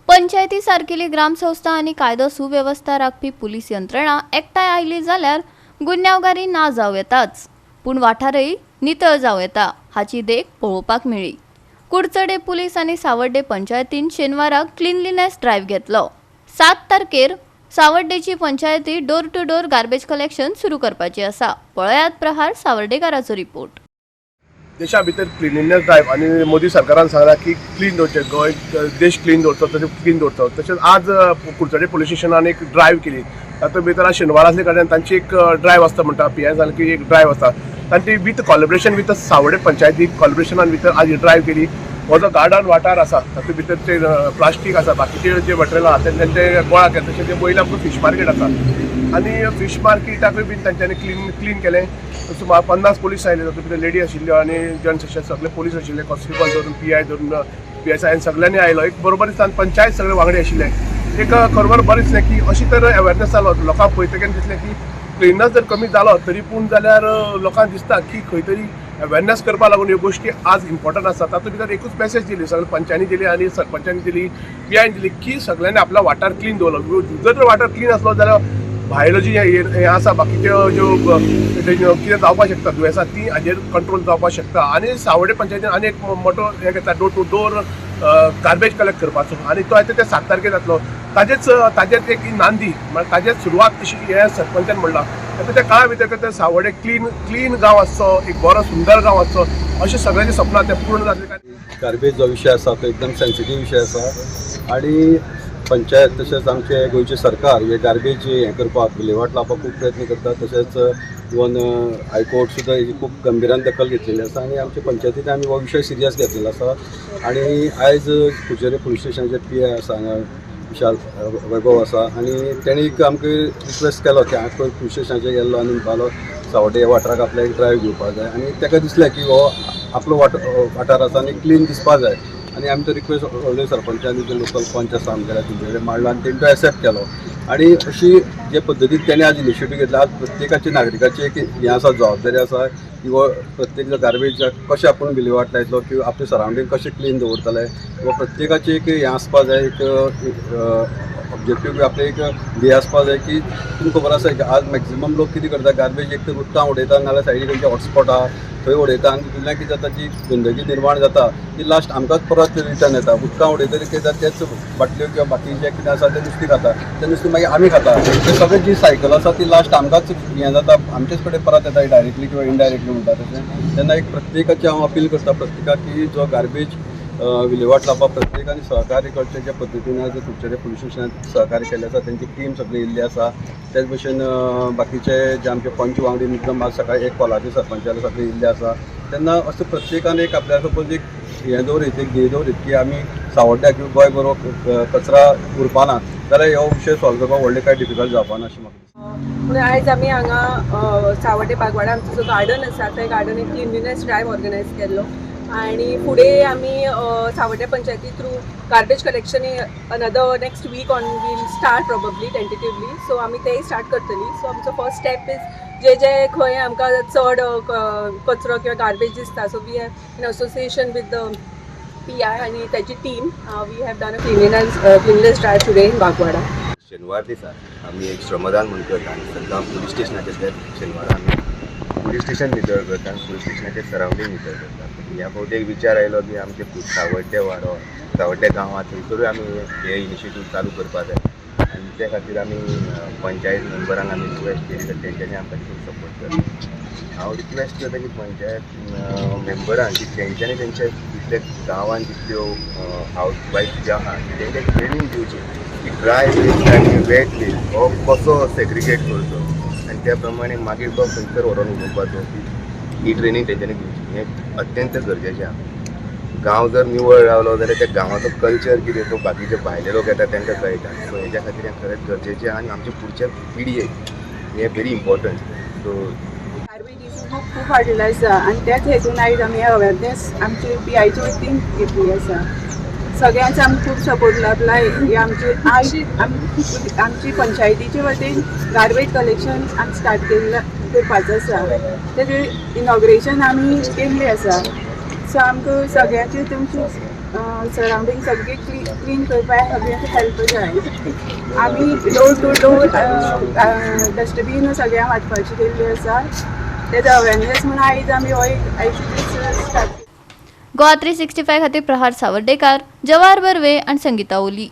पंचायती सारकिली ग्रामसंस्था आनी कायदो सुवेवस्था राखपी पुलीस यंत्रणा एकठांय आयली जाल्यार गुन्यांवगारी ना जावं येताच, पूण वाठारय नितळ जावं येता हाची देख पळोवपाक मेळ्ळी. कुडचडे पुलीस आनी सावड्डे पंचायतीन शेनवाराक क्लिनलीनेस ड्रायव्ह घेतलो. 7 तारखेर सावड्डेची पंचायती door to door garbage collection सुरू करपाची आसा. पळयात प्रहार सावर्डेकाराचो रिपोर्ट. देशा भितर क्लिनिनेस ड्रायव्ह आनी मोदी सरकारान सांगला की क्लीन दवरचें गोंय, देश क्लीन दवरचो, तशें क्लीन दवरचो. तशेंच आज कुडचडे पुलीस स्टेशनान एक ड्रायव्ह केली. तातूंत भितर आज शेनवार आसले कारणान तांची एक ड्रायव्ह आसता म्हणटा, पी I जालें की एक ड्रायव्ह आसता. तांची विथ कॉलेब्रेशन विथ सावडे पंचायती कॉलेब्रेशनान भितर आज ही ड्रायव्ह केली. हो जो गार्डन वाठार आसा, तातूंत भितर ते प्लास्टीक आसा, बाकीचे जे मटेरियल आहा, ते तेंचे गोळा केले. तशें ते वयले आमकां फीश मार्केट आसा आनी फीश मार्केटाकूय बीन तांच्यांनी क्लीन क्लीन केलें. सुमार 50 पोलीस आयले. तातूंत भितर लेडी आशिल्ल्यो आनी जेंट्स अशे सगळे पोलीस आशिल्ले. कॉन्स्टेबल धरून, पी I धरून, पी एस I सगळ्यांनी आयलो. एक बरोबर दिसता पंचायत सगळे वांगडी आशिल्ले. एक खरोबर बरें दिसलें की अशी तर अवेरनेस जालो. लोकांक पळयतकीर दिसलें की क्लिननेस जर कमी जालो तरी पूण जाल्यार लोकांक दिसता की खंय तरी अवेरनेस करपा लागून ह्यो गोश्टी आज इम्पॉर्टंट आसा. तातूंत भितर एकूच मेसेज दिली, सगळे पंचांनी दिली आनी सरपंचांनी दिली, पी आयन दिली की सगळ्यांनी आपलो वाठार क्लीन दवरलो. जर वाठार क्लीन आसलो जाल्यार भायलो जी हें आसा, बाकीच्यो ज्यो कितें जावपाक शकता दुयेंसां, ती हाजेर कंट्रोल जावपाक शकता. आनी सावडे पंचायतीन आनी एक मोटो हें घेतला, door to door garbage collect करपाचो आनी तो आतां ते 7 तारखेर जातलो. ताजेच ताजेच एक नांदी म्हळ्यार ताजेच सुरवात अशी हें सरपंचान म्हणलां. आतां त्या काळा भितर ते सावडे क्लीन क्लीन गांव आसचो, एक बरो सुंदर गांव आसचो, अशें सगळ्यांचें सपन तें पूर्ण जातलें. गार्बेज जो विशय आसा तो एकदम सेन्सिटीव विशय आसा आनी पंचायत तशेंच आमचे गोंयचें सरकार हे गार्बेज हें करपाक, विलेवाट लावपाक खूब प्रयत्न करता. तशेंच इवन हायकोर्ट सुद्दां हेजी खूब गंभिरान दखल घेतलेली आसा आनी आमच्या पंचायतीन आमी हो विशय सिरियस घेतलेलो आसा. आनी आयज कुडचडे पुलीस स्टेशनाचे पी I आसा हांगा, विशाल वैभव आसा आनी तेणी एक आमकां रिक्वेस्ट केलो की हांव खंय पुलीस स्टेशनाचेर गेल्लो आनी म्हणपालो सावड्डे ह्या वाठाराक आपल्याक एक ड्रायव्ह घेवपाक जाय आनी ताका दिसलें की हो आपलो वाठार आसा आनी क्लीन दिसपा जाय. आनी आमी तो रिक्वेस्ट व्हडले सरपंच आनी जे लोकल पंच आसा आमगेले, तेंचे कडेन मांडलो आनी तेणी तो एक्सेप्ट केलो. आनी अशी जे पद्दतीन तेणी आज इनिशिएटीव घेतला, आज प्रत्येकाची नागरिकाची एक हें आसा, जबाबदारी आसा की हो प्रत्येक जो गार्बेज कशें आपूण विलेवाट लायतलो किंवा आपलें सरावंडींग कशें क्लीन दवरतले किंवा प्रत्येकाची एक हें आसपा जाय, एक ऑब्जेक्टीव किंवा आपलें एक ध्येय आसपा जाय की तुमकां खबर आसा की आज मॅक्झिमम लोक कितें करता, गार्बेज एक तर उदकां उडयता नाल्यार सायडीक खंयचे हॉटस्पॉट आहा थंय उडयता आनी तितूंतल्यान कितें जाता, जी गंदगी निर्माण जाता ती लास्ट आमकांच परत रिटर्न येता. उदकां उडयतरी कितें जाता, तेच बाटल्यो किंवा बाकीचें कितें आसा तें नुस्तें खाता, तें नुस्तें मागीर आमी खाता. तें सगळें जी सायकल आसा ती लास्ट आमकांच हें जाता, आमचेच कडेन परत येता, डायरेक्टली किंवा इनडायरेक्टली म्हणटा तशें. तेन्ना एक प्रत्येकाची हांव अपील करता प्रत्येकाक की जो गार्बेज विलेवाट लावपाक प्रत्येकान सहकार्य करचें. ज्या पद्दतीन आज कुडचडे पुलीस स्टेशनात सहकार्य केल्लें आसा, तेंची टीम सगळी येयल्ली आसा. तेच भशेन बाकीचे जे आमचे पंच वांगडी मुद्दम आज सकाळी एक कॉलाचेर सरपंचाले सगळे येयल्ले आसा. तेन्ना अशें प्रत्येकान एक आपल्या सपोज एक हें दवरीत, एक ध्येय दवरीत की आमी सावड्ड्या किंवा गोंय बरो कचरा उरपा ना जाल्यार हो विशय सॉल्व करपाक व्हडलें कांय डिफिकल्ट जावपा ना अशें म्हाका दिसता. म्हणून आयज आमी हांगा सावड्डे बागवाडा आमचो जो गार्डन आसा, थंय गार्डन एक क्लिनलीनेस ड्रायव्ह ऑर्गनायज केल्लो आनी फुडें आमी सावड्डे पंचायती through garbage collection another next week on we'll start probably tentatively, so आमी तेय स्टार्ट करतली. सो आमचो फर्स्ट स्टेप is जे जे खंय आमकां चड कचरो किंवा गार्बेज दिसता, so we have in association with the PI आनी ताची team, we have done a cleanliness drive today in Bagwada. शेनवार दिसा आमी एक श्रमदान म्हूण करता आनी सद्दां पुलीस स्टेशनाचेर दर शेनवारा आमी पुलीस स्टेशन नितळ करता आनी पुलीस स्टेशनाचे सरावंडींग नितळ करता. ह्या फावटी एक विचार आयलो की आमचे सावड्डे वाडो, सावड्डे गांवांत थंयसरूय आमी हे इनिशिएटीव चालू करपा जाय आनी ते खातीर आमी पंचायत मेंबरांक आमी रिक्वेस्ट केली तर तेंच्यांनी आमकां तितून सपोर्ट केलो. हांव रिक्वेस्ट करता की पंचायत मेंबरांक की तेंच्यांनी तेंच्या जितले गांवांत जितल्यो हावस वायफ ज्यो आहा, तेंकां ट्रेनींग दिवची की ड्राय वेस्ट आनी वेट वेस्ट हो कसो सेग्रिगेट करचो आनी त्या प्रमाणे मागीर तो खंयसर व्हरोन उडोवपाचो, ही ट्रेनींग तेंच्यांनी दिवची. हें अत्यंत गरजेचें आहा. गांव जर निवळ रावलो जाल्यार त्या गांवाचो कल्चर कितें तो बाकीचे भायले लोक येता तांकां कळटा. सो हेज्या खातीर हें खरेंच गरजेचें आनी आमचे फुडच्या पिळगेक हें very important. So garbage issue खूब खूब वाडलेलो आसा आनी त्याच हेतून आयज आमी अवेरनेस आमचे पी आयच्या वतीन घेतली आसा. सगळ्यांचो आमकां खूब सपोर्ट लाभला. ही आमची आयज आमची पंचायतीचे वतीन गार्बेज कलेक्शन आमी स्टार्ट केल्लें करपाचो आसा. तेजें इनॉग्रेशन आमी केल्लें आसा. सो आमकां सगळ्यांची तुमची सरावंडींग सगळी क्लीन करपाक सगळ्यांक हेल्प जाय. आमी डोर टू डोर डस्टबीन सगळ्यांक वांटपाची केल्ली आसा. तेजो अवेरनेस म्हणून आयज आमी हो एक आयज स्टार्ट. गोवा 365 खातीर प्रहार सावर्डेकार, जवाहर बर्वे आनी संगीता ओली.